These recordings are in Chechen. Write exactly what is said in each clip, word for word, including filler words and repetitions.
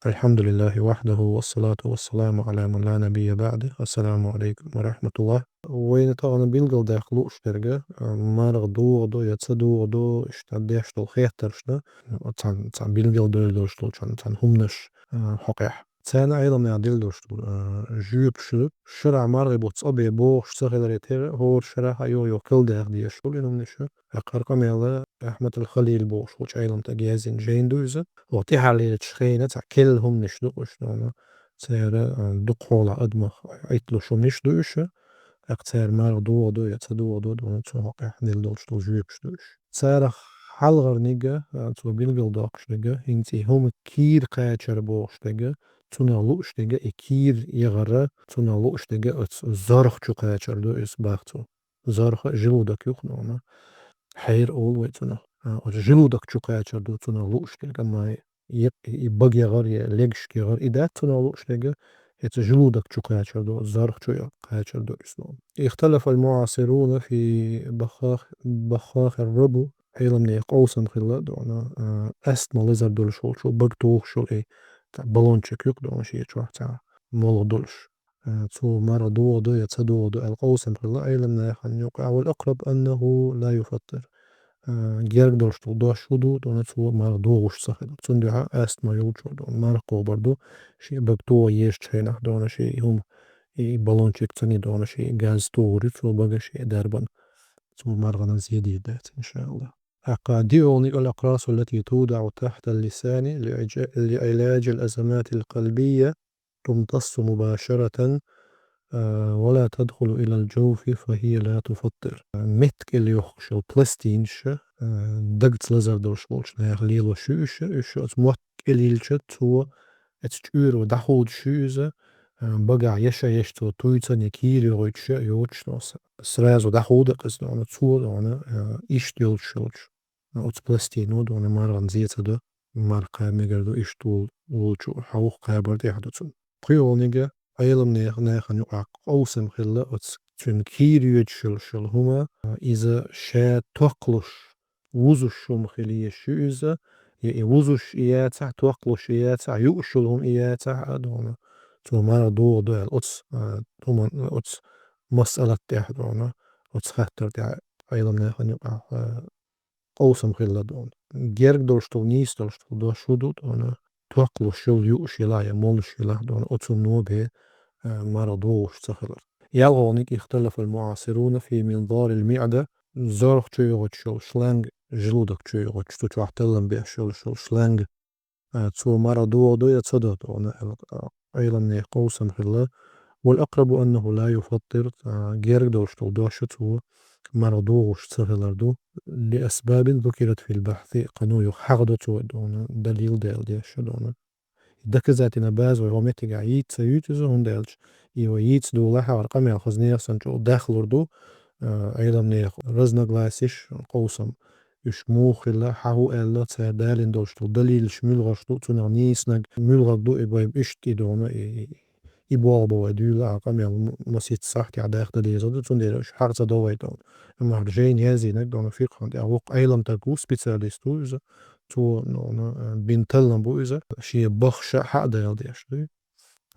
الحمد لله وحده والصلاة والسلام على من لا نبي بعده. السلام عليكم ورحمة الله. Вайна тахана билгалдаккха лууш дерг, а, марха догӀа до я ца догӀа до, иштта деш дола хеттарш да, цхьан, цхьан билгалдойла долуш долчун, цхьан хӀуманаш, а, хьокъехь. Царна Ӏеламнаха дилла долуш дола, а, жоьпаш ду, шарахь мархий бутт цӀа бе бохуш ца хиларе терра, хӀора шарахь а йо-йо кхелдаха дезаш долу и хӀуманаш. ТӀаккха хӀара къамел Ахьмад ал-Халил бохуш волчу Ӏеламстага яздина жайна ду иза. Оха тӀаьхьарлерачу хенан цхьа керла хӀуманаш ду уьш, дуьйна, церан, а, дукха хьолахь адамах Ӏитталуш хӀуманаш ду уьш. ТӀаккха цара марха догӀа до я ца догӀа до, дуьйна, цу хьокъехь дилла долуш долу жоьпаш ду уьш. Царах хьалхарниг, а, цо билгалдоккхуш дерг, хӀинца и хӀума кийра кхачар бохуш дерг, цунах лууш дерг, и кийра яхар, цунах лууш дерг оцу зорх чу кхачар ду иза, бах цо. Зорх а желудок ю-кх, дуьйна. Хьера олу вай цунах. А, оцу желудок чу кхачар ду цунах лууш дерг, амма и, и бага яхар я легашка яхар, и дац цунах лууш дерг, оцу желудок чу кхачар ду, зорх чу кхачар ду иза, дуьйна. اختلف المعاصرون في بخاخ، بخاخ الربو. Ӏеламнехан къовсам хилла, дуьйна, а, астма лазар долуш волчо бага тухуш йолу и цхьа баллончик ю-кх, дуьйна, шен чохь цхьа молха долуш. А, цо марха догӀа до я ца догӀа до аьлла къовсам хилла Ӏеламнехан юкъахь. والأقرب أنه لا يفطر. А, герга долуш долу дош хӀун ду, дуьйна, цо марха догӀуш ца хилар. Цундела астма йолчо, дуьйна, марха кхобур ду, шен бага тоха езачу хенахь, дуьйна, шен и хӀума, и баллончик ца ни, дуьйна, шен газ тухур ю цо бага шен дарбан. Цо мархана зе дийр дац, иншааллах. ТӀаккха диъолниг: الأقراص التي توضع تحت اللسان لعج-، لعلاج الأزمات القلبية تمتص مباشرة، а, ولا تدخل إلى الجوف فهي لا تفطر. Мотт кӀел йохкуш йолу пластинаш, а, дагца лазар долуш волчу наха лелош ю уьш, уьш оцу мотт кӀел йилча, цо оцу чкъуьро дӀахьудуш ю иза, а, багахь еш а еш, цо туй ца ни, кийра йохуьйтуш а йоцуш, но с-, сразу дӀахьуда иза, дуьйна, цо, дуьйна, а, иштта йолуш йолчу. Оцу пластино, дуьйна, мархана зе ца до, марха кхаба мегар ду, иштта волу, волчу хьовха кхабар тӀехь ду цунна. ПхоьалгӀаниг: Ӏеламнехан, нехан юкъахь къовсам хилла оцу цуьнан кийра йоьдуш йолуш йолу хӀума, иза ша токхалуш, вузуш хӀума хила езаш ю иза, я и вузуш и яцахь, токхалуш и яцахь, юуш йолу хӀума и яцахь а, дуьйна, цо марха догӀа до аьлла, оцу, а, хӀуман, оцу масъалат тӀехь, дуьйна, оцу хаттар тӀехь Ӏеламнехан юкъахь, а, къовсам хилла, дуьйна. Герга долуш долу, нийса долуш долу дош хӀун ду, дуьйна, токхалуш йолу, юуш елахь я молуш елахь, дуьйна, оцунна бен, а, марха догӀуш ца хилар. ЯлхолгӀаниг: اختلف المعاصرون في منظار المعدة, зорх чу йохуьйтуш йолу шланг, желудок чу йохуьйтуш, цу чохь таллам беш йолуш йолу шланг, а, цо марха догӀа до я ца до, дуьйна, аьлла, а, Ӏеламнехан къовсам хилла. والأقرب أنه لا يفطر, а, герга долуш долу дош цо марха догӀуш ца хилар ду. لأسباب ذكرت في البحث, кхано юха хьахадо цо, дуьйна, далил дала деш, дуьйна. Доказательная база вай хӀокху меттигехь йийца ца юьйцу иза, хӀунда аьлча и вай йийца долахь а, хӀара къамел хаза нехан санна чӀогӀа дахлур ду, а, Ӏеламнехан разногласеш, къовсам. Уьш муха хилла, хьан хӀун аьлла, цара далийна долуш долу далилаш муьлхарш ду, цунах нийсаниг муьлхарг ду, и вай иштта и, дуьйна, и, и, и болх бан вай дуьйла а, къамел м-, масийтта сахьтехь даха дан дезар ду, цундела уьш хьагӀ ца до вай, дуьйна. Амма хӀара жайна яздинарг, дуьйна, фикъхьан тӀехь воккха Ӏеламстаг ву, специалист ву иза, цо, дуьйна, бина таллам бу иза, шен бахша хьа а дала деш ду.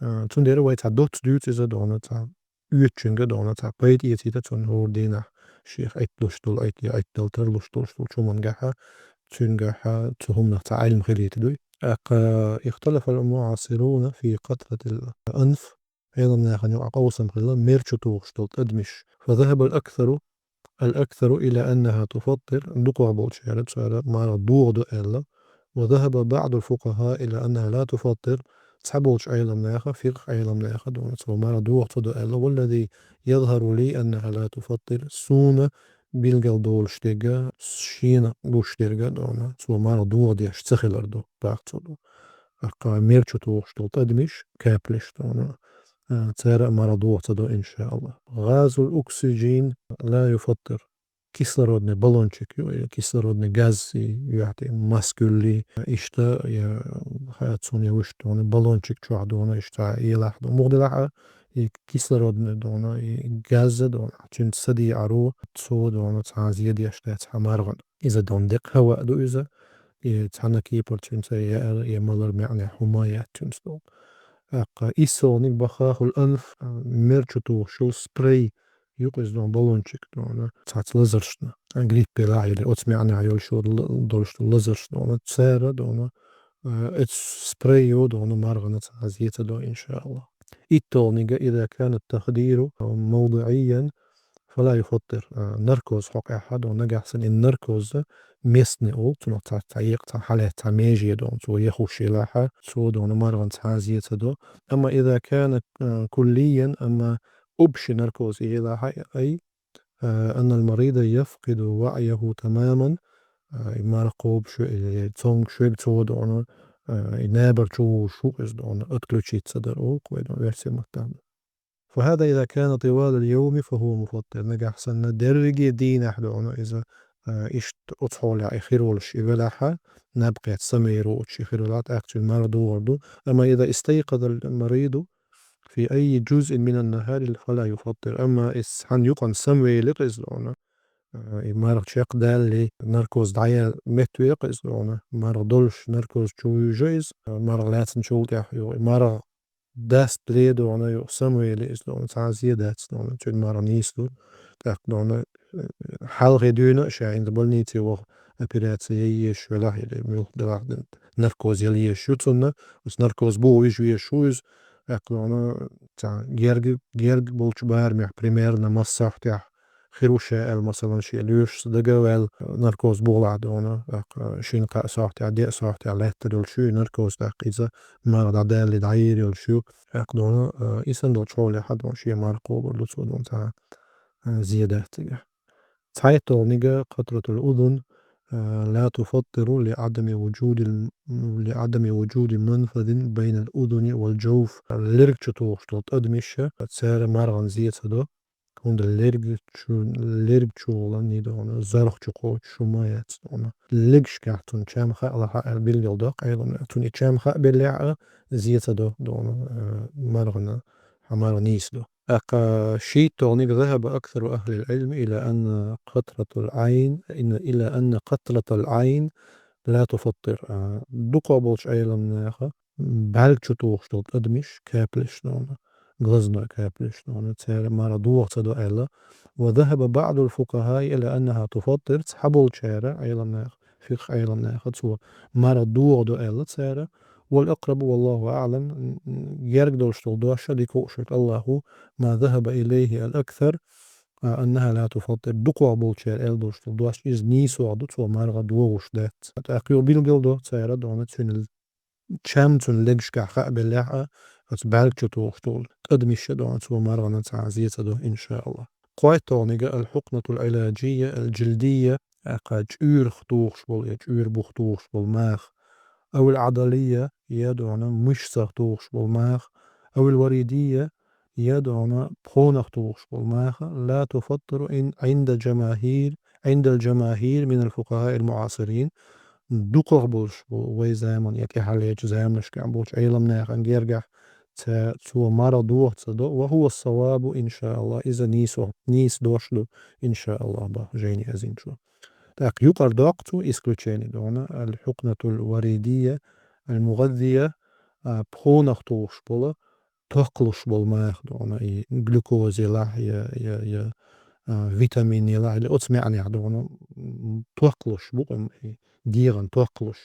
А, цундела вай цхьа доцца дуьйцу иза, дуьйна, цхьа оьцучуьнга, дуьйна, цхьа пайда эцийта цунна хӀора дийнахь, шех Ӏитталуш долу, Ӏитт-, Ӏиттал тарлуш долуш долчу хӀумангахьа, цуьнгахьа, цу хӀуманах цхьа Ӏилма хилийта дуй. ТӀаккха اختلف المعاصرون في قطرة الأنف, Ӏеламнехан юкъахь къовсам хилла, мер чу тухуш долу тӀадамаш. فذهب الأكثر الأكثر إلى أنها تفطر, дукхах болчара цара марха догӀа до аьлла. وذهب بعض الفقهاء إلى أنها لا تفطر, цхьаболчу Ӏеламнаха, фикъхь Ӏеламнаха, дуьйна, цо марха догӀа ца до аьлла. والذي يظهر لي أنها لا تفطر, суна билгал долуш дерг, шена гуш дерг, дуьйна, цо марха догӀа деш ца хилар ду, бах цо ду. ТӀаккха мер чу тухуш долу тӀадамаш, каплеш, дуьйна, а, цара а марха догӀа ца до, иншааллах. غاز الأكسجين لا يفطر. Кислородный баллончик ю, э, кислородный газ, и, юьхь тӀе маск юьллий, иштта, я, хьацун я вуьшта, дуьйна, баллончик чохь, дуьйна, иштта елахь, дуьйна, муха делахь а, и кислородный, дуьйна, и газ, дуьйна, цуьнца са дийцару, цо, дуьйна, цхьа зе деш дац хьан мархана. Иза, дуьйна, декъа хӀаваъ ду иза, И цхьана кепара цуьнца яар, я малар маьӀна хӀума яц цуьнца долу. ТӀаккха иссалгӀаниг бахахул анф, а, мер чу тухуш йолу спрей, юкъа иза долу баллончик долу, цхьаца лазаршна, а, грипп елахь или оцу маьӀна йолуш йолу л-, долуш долу лазарш долу, цара долу, а, эцу спрей йо долу маргӀана цхьа зеца до, иншааллах. ИтталгӀаниг, иза кана тахдиру мавдиӀиян, фала юфаттир, а, наркоз хьокъехь а долу, нагахь санна и наркоз местный олу, цунах цхьа, цхьа екъа, цхьа хьале, цхьа меже долу, цо яхуш елахь а, цо долу маргӀана цхьа зеца до. Амма иза кана, а, куллиян, амма общий наркоз елахь а, ай, а, аннал марида яфкъиду ваъяху тамаман, а, и марха кхобуш ве-, или цомгуш верг цо долу, а, и набар чу вуш ву иза долу, отключиться дар олу кху вай долу версия маттахь. فهذا إذا كان طوال اليوم فهو مفطر. Нагахь санна дерриге дийнахь долу иза, а, иштта оцу хьолехь и хир волуш и велахь а, наб кхетта самвер воцуш и хир велахь, тӀаккха цуьнан марха догӀур ду. أما إذا استيقظ المريض في أي جزء من النهار فلا يفطر. Амма иза цхьана юкъана самвелира иза долу, а, и марха чекхдалале, наркоз дӀаяьлла меттаве иза долу, марха долуш наркоз чу вуьйжу иза, а, марха лаьцначул тӀаьхьа ю, и марха дастале долу, ю самвеле иза долу, цхьа а зе дац долу, цуьнан марха нийса ду. ТӀаккха долу, э, хьалхе дуьйна а ша хӀинца больнице ваха, операция ян езаш велахь или муьлха делахь а, наркоз яла езаш ю цунна, оцу наркоз бухавижа везаш ву иза. ТӀаккха долу цхьа герга, герга болчу барамехь примерно массахь тӀехь хир ву ша аьлла, масалан, шен лоьрашца дага а ваьлла, наркоз бухалахь долу, тӀаккха шина-кхаа сохьтехь, деа сохьтехь лаьттар йолуш ю и наркоз, тӀаккха иза марха дӀадалале дӀайийр йолуш ю. ТӀаккха долу, а, и санна долчу хьолехь а долу шен марха кхобур ду цо долу цхьа, а, зе дац цигахь. ЦхьайтталгӀаниг, къатратул удун, а, ла туфаттиру ли Ӏадами вуджудил, ли Ӏадами вуджуди манфазин байнал удуни вал джавф. Лерг чу тухуш долу тӀадамаш, цара маргӀана зе ца до. ХӀунда лерг чу, лерг чу гӀулан и долу, зарх чу кхочуш хӀума яц долу. Легашкахь цунна чам хаа лахь а аьлла билгалдоккху Ӏеламнаха. Цунна и чам хаа беллехь а, зе ца до долу, э, маргӀана, хьан маргӀа нийса до. ТӀаккха шийтталгӀаниг, ذهب أكثر أهل العلم إلى أن قطرة العين، إن، إلى أن قطرة العين لا تفطر. А, дукхах болчу Ӏеламнаха бӀаьрг чу тухуш долу тӀадамаш, каплаш долу, глазной каплаш долу, цара марха дохо ца до аьлла. وذهب بعض الفقهاء إلى أنها تفطر, цхьаболчара Ӏеламнаха, фикъхӀ Ӏеламнаха цо марха дохо до аьлла цара. والأقرب والله أعلم, м, м, герга долуш долу дош а дика хууш верг Аллаху, ما ذهب إليه الأكثر, а, أنها لا تفطر. Дукхах болчара аьлла долуш долу дош, иза нийсох ду, цо марха дохуш дац. ТӀаккха юха билгалдо цара долу, цуьнан чам цунна легашкахь хаа беллехь а, оцу бӀаьрг чу тухуш долу тӀадамаш а долу, цо маргӀана цхьа зе ца до, иншааллах. КхойталгӀаниг, الحقنة العلاجية الجلدية, тӀаккха чӀуьрах тухуш болу я чӀуьра бух тухуш болу маха. أو العضلية, я долу мышцах тухуш болу маха. أو الوريدية, я долу пхонах тухуш болу маха. لا تفطر عند جماهير، عند الجماهير من الفقهاء المعاصرين. Дукхах болуш бу вай заман, я тӀаьхьарлечу заманашкахь болчу Ӏеламнахана гергахь ца, цо марха дохо ца до, وهو الصواب إن شاء الله, иза нийсо, нийса дош ду, иншааллах, бах жайни азинчо. ТӀаккха юкъара доккху цо исключение долу, الحقنة الوريدية المغذية, а, пхонах тухуш болу, тохкалуш болу маха долу, и глюкоза елахь, я, я, я, а, витамин елахь, или оцу маьӀнехь долу, м, тохкалуш бу, м, и дегӀан тохкалуш,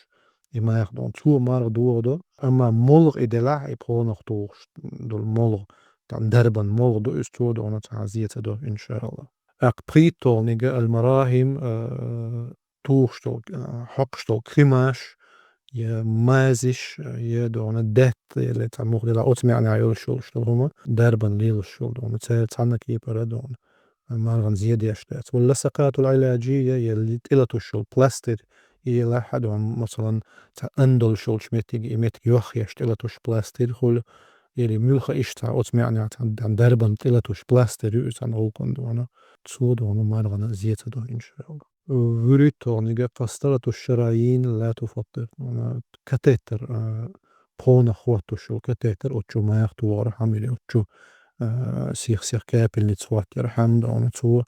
и маха долу. Цо марха дохо до, амма молха и делахь, и пхонах тухуш долу молха, там дарбан молха ду, иза цо долу цхьа зе ца до, иншааллах. ТӀаккха пхийтталгӀаниг, المراهم, а, тухуш долу, а, хьокхуш долу кремаш, я мазиш, я долу детта, или цхьа муха делахь, оцу маьӀнехь йолуш йолуш долу хӀума, дарбан лелаш йолу долу, цара цхьана кепара долу, маргӀана зе деш дац. واللصقات العلاجية, я ли-, тӀелатуш йолу пластырь, и лахь а долу, масалан, цхьа ан долуш йолчу меттиге, и меттиг йохъеш тӀелатуш пластырь хуьлу, или муьлха иштта цхьа оцу маьӀнехь цхьа дан-, дарбан тӀелатуш пластырь ю, и цхьана гӀуллакхана долу, цо долу маргӀана зе ца до, иншааллах. ВуьрхӀитталгӀаниг, قسطرة الشرايين لا تفطر. Катетер, а, пхонах хӀоттуш йолу катетер, оцу чу маха тохар хӀама, или оцу чу, а, сих-сих капельница хӀоттаяр хӀама долу, цо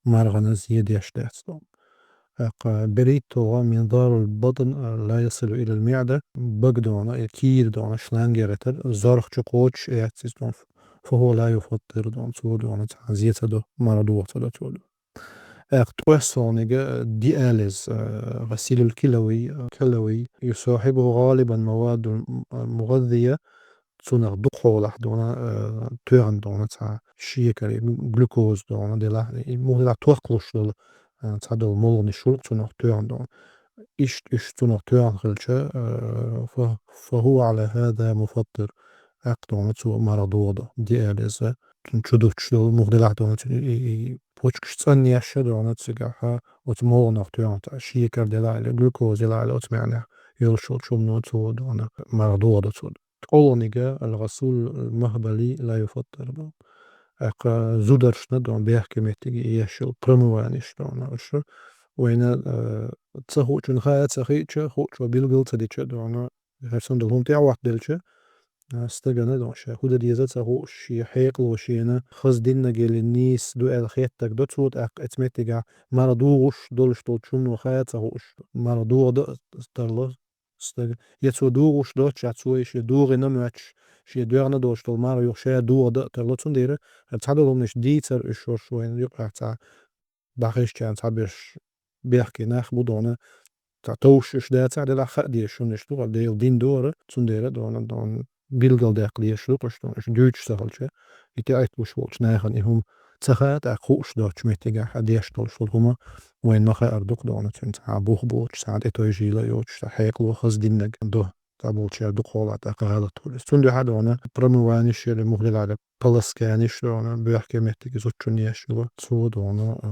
маргӀана зе деш дац долу. ТӀаккха بريد тоха من ضار البطن لا يصل إلى المعدة, бага дона, э, кийра дона, шлангера тӀара зорх чу кхочуш яц из дона, فهو لا يفطر дона, цо дона цхьа зе ца до, марха догӀа ца до цо дона. ТӀаккха ткъоьссалгӀаниг, э, диализ, э, غسيل الكلوي, э, كلوي, يصاحبه غالبا مواد م-, مغذية, цунах дукха хьолахь дона, э, тоьхна дона цхьа шекар, глюкоза дона делахь, и муха делахь тохкалуш дола, э, цхьадола молханаш хул цунах тоьхна дона. Иштта уьш цунах тоьхна хилча, э, ف-, فهو على هذا مفطر. ТӀаккха дона цо марха догӀа до, диализ, цун чу дуташ дола, муха делахь дона цун и, и, и почкаш цӀанъеш дона цигахь, оцу молханах тоьхна цхьа шекар делахь или, глюкоза делахь или, оцу маьӀнехь йолуш йолчу хӀумано цо дона марха догӀа до цо. ТкъолгӀаниг الغسول المهبلي لا يفطر дона. ТӀаккха зударшна дона бехке меттиге еш йолу промываниш дона уьш. Вайна, э, ца хуучунна хаа ца хиъча, хуучо билгал ца дича дона, хӀара санна долу хӀума тӀехӀоттаделча, а, стагана дона ша хӀун дан деза ца хууш, шен хьекъало шена хаза диннаг или нийса ду аьлла хеттарг до цо, тӀаккха оцу меттигахь марха догӀуш долуш долчу хӀумано хаа ца хууш, марха догӀа дан а тарло стага. Я цо догӀуш доццушехь, цо и шен догӀина моьттуш, шен доьгӀна долуш долу марха юха ша догӀа дан а тарло. Цундела хӀара цхьадолу хӀуманаш дийцар уьш, уьш вайна юкъахь цхьа дӀахезчарна цхьаберш бехке нах бу дона, цхьа товш уьш дацахь, делахь хаа дезаш хӀуманаш ду, хӀара Делан дин ду хӀара, цундела дона, дона билгалдаккха дезаш ду-кх уьш дона, уьш дуьйцуш ца хилча, и тӀеӀитталуш волчу нахана и хӀума ца хаьа, тӀаккха хууш доцучу меттигехь а деш долуш долу хӀума вайна ма-хаара ду-кх дона, цуьнан цхьа бух боцуш, цхьа тӀетойжийла а йоцуш, цхьа хьекъало хаза диннаг до. Цхьаболчеран дукха хьолахь тӀаккха гӀалат хуьлу иза. Цундела дона промываниш или муха делахь полосканиш дона, бехке меттиге зудчунна еш йолу, цо дона, а,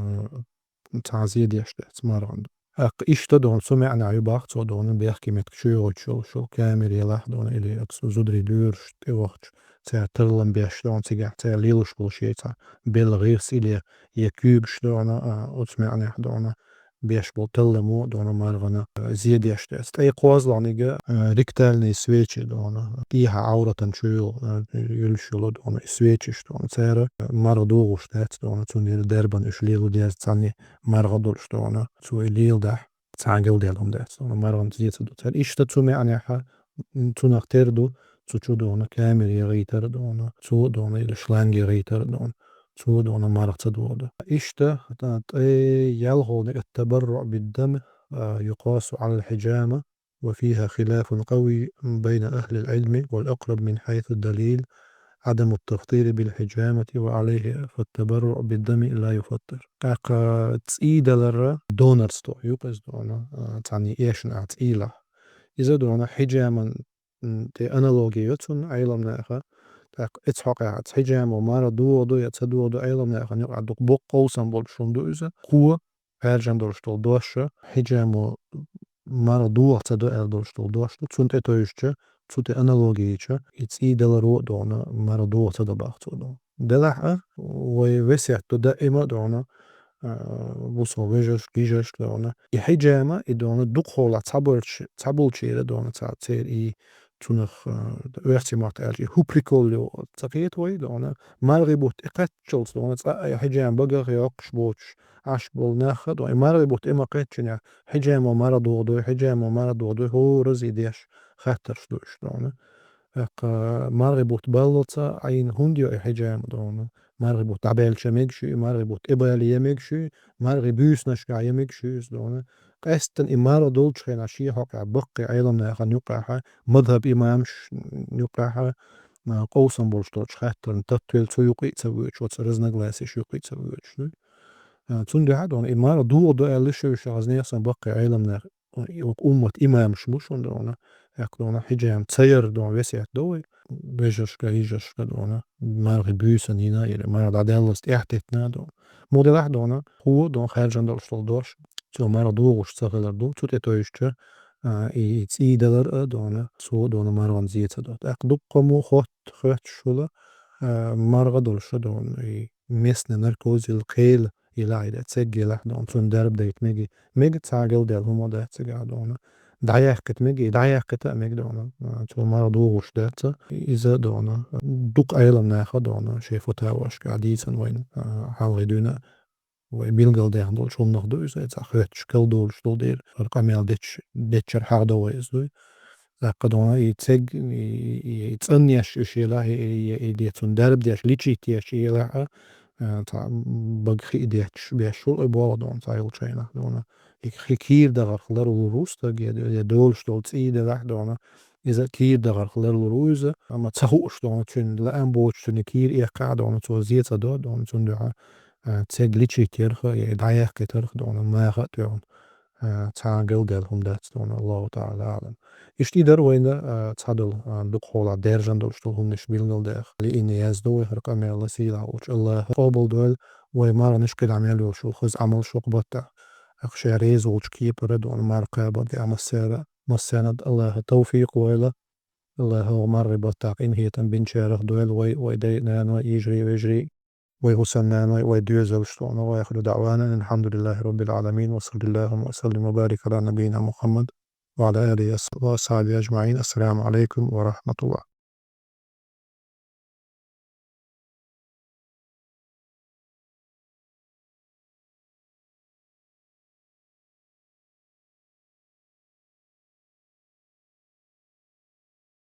цхьа зе деш дац мархана. ТӀаккха иштта дона цу маьӀнехь ю боху цо дона бехке меттиг чуйохуьйтуш йолуш йолу камера елахь дона или оцу зударий лоьраш тӀевахча, цара тарлам беш дона цигахь, цара лелош болу шен цхьа белла гӀирс или я куьйгаш дона, а, оцу маьӀнехь дона беш болу талламо дона мархана, а, зе деш дац. ТӀе кхозлагӀниг, а, ректальные свечи дона, тӀехьа Ӏавратан чу йолу, а, юьллуш йолу дона и свечаш дона. Цара, а, марха догӀуш дац дона, цундела дарбан уьш лело деза цхьаьна марха долуш дона. Цо и леладахь, цхьа галдаьлла хӀума дац дона, мархана зе ца до цара. Иштта цу маьӀнехь а, м, цунах тера ду, цу чу дона камера яхийтар а дона, цо а дона или шланг яхийтар а дона, цо а дона марха ца догӀа до. Иштта, а, тӀе ялхолгӀаниг التبرع بالدم, а, يقاس على الحجامة، وفيها خلاف قوي بين أهل العلم، والأقرب من حيث الدليل عدم التفطير بالحجامة، وعليه فالتبرع بالدم لا يفطر. ТӀаккха цӀий далар, донорство ю-кх иза дона, а, цхьаьна эшна а цӀийлахь. Иза дона хьиджаман, м, тӀе аналоги ю цунна Ӏеламнаха. ТӀаккха оцу хьокъехь хьиджамо марха догӀа до я ца догӀа до Ӏеламнахана юкъахь дукха боккха къовсам болуш хӀума ду иза. Кхо хаьржина долуш долу дош, хьиджамо марха догӀа ца до аьлла долуш долу дош ду. Цунна тӀетевжича, цу тӀе аналоги йича, и цӀий даларо а дона, марха догӀа ца до боху цо дона. Делахь а, вай весет ду даима а дона, а, бусалба вежаршка, йижаршка дона. И хьиджама, и дона, дукха хьолахь цхьаболчу-, цхьаболчеран дона, цхьа церан и цунах, а, оьрсийн маттахь аьлча, и хӀу прикол ю ца кхета вай дона. Мархи бутт тӀекхаччалц дона, цкъа а и хьиджама багах йоккхуш боцуш, Ӏаш болу нах а дона. И мархи бутт тӀе ма кхеччинехь, хьиджамо марха догӀа дой, хьиджамо марха догӀа дой, хӀора зий деш хаттарш ду уьш дона. ТӀаккха мархи бутт баллалца Ӏийна хӀунда йо и хьиджама дона? Мархи бутт дӀабаьлча мегаш ю, мархи бутт тӀебале я мегаш ю, мархи буьйсанашкахь я мегаш ю иза дона. Къаьсттина и марха долчу хенахь шен хьокъехь баккхий Ӏеламнахана юкъахь, мазхӀаб имамаш юкъахь, а, къовсам болуш долчу хаттарна таттавелла цу юкъе а ца воьдуш, оцу разногласеш юкъе а ца воьдуш ду. А, цундела дона, и марха догӀа до аьлла шуьйша хаза нехан сан баккхий Ӏеламнах, и уммат имамаш бу шуна дона, аьлла дона, хьиджама ца яр дона весет до вай, вежаршка, йижаршка дона, мархи буьйсанна йина или марха дӀадаьллалц тӀаьхьатеттина дона. Муха делахь дона, кхо дона хаьржина долуш долу дош, цо марха догӀуш ца хилар ду, цу тӀетевжича, а, и, и цӀий далар а дона, цо а дона мархана зе ца до. ТӀаккха дуккха мо хотта, хоьттуш хуьлу, а, марха долуш а дона, и местный наркоз или кхел елахь, или церг елахь дона, цунна дарба дайта мега, мега цхьа галдаьлла хӀума дац цигахь дона. ДӀаяьккхита мега, и дӀаяьккхита а мега дона, а, цо марха догӀуш дац, иза дона, дукха Ӏеламнаха дона, шайн фатавашкахь дийцина вайна, а, хьалхе дуьйна, вай билгалдаьхна долча хӀуманах ду иза, цхьа хоьттуш кал долаш дола дера, хӀара къамаьл деча, деччара хьахдо вай иза дуй. ТӀаккха дона и цег, и, и, и цӀанъеш уж елахь, и, и, и, и де цун дарба деш, личить еш елахь, а, цхьа бага хи детташ беш шул и болх дона цхьа йолча хенах дона. И хи кийра дахарх ларлур ву стаг, е, е долаш дола цӀий делахь дона. Иза кийра дахарх ларлур ву иза, амма ца хууш дона, цун лаам боацаш цунна кийра эккхахь дона, цо зе ца до дона, цун дуьхьа, а, цег личить ярх, е дӀаяьккхийтарх дона, наха а тоьхна, а, цхьа галдаьлла хӀума дац дона, Аллаху таӀала аӀлам. Иштта и дар вайна, а, цхьадола, а, дукхагӀа даьржа долаш дола хӀуманаш билгалдаьха. Лиъна яздо вай хӀара къамаьл сийлахь волча АллахӀа. Къоабалдойла вай марханаш, кхидӀа мел йолаш йола хоза Ӏамалаш укх баттахь. Укх Ше реза волча кепара дона мара кхабаргда массера. Массанна а АллахӀа тавфикъ лойла. АллахӀа вай мархий баттахь къинхетам бинчарех дойла вай, вай дай-наной, йижарий-вежарий, вай хӀусамнаной, вай доьзалш дона. وآخر دعوانا أن الحمد لله رب العالمين، وصل اللهم وسلم وبارك على نبينا محمد وعلى آله وأصحابه أجمعين. السلام عليكم ورحمة الله.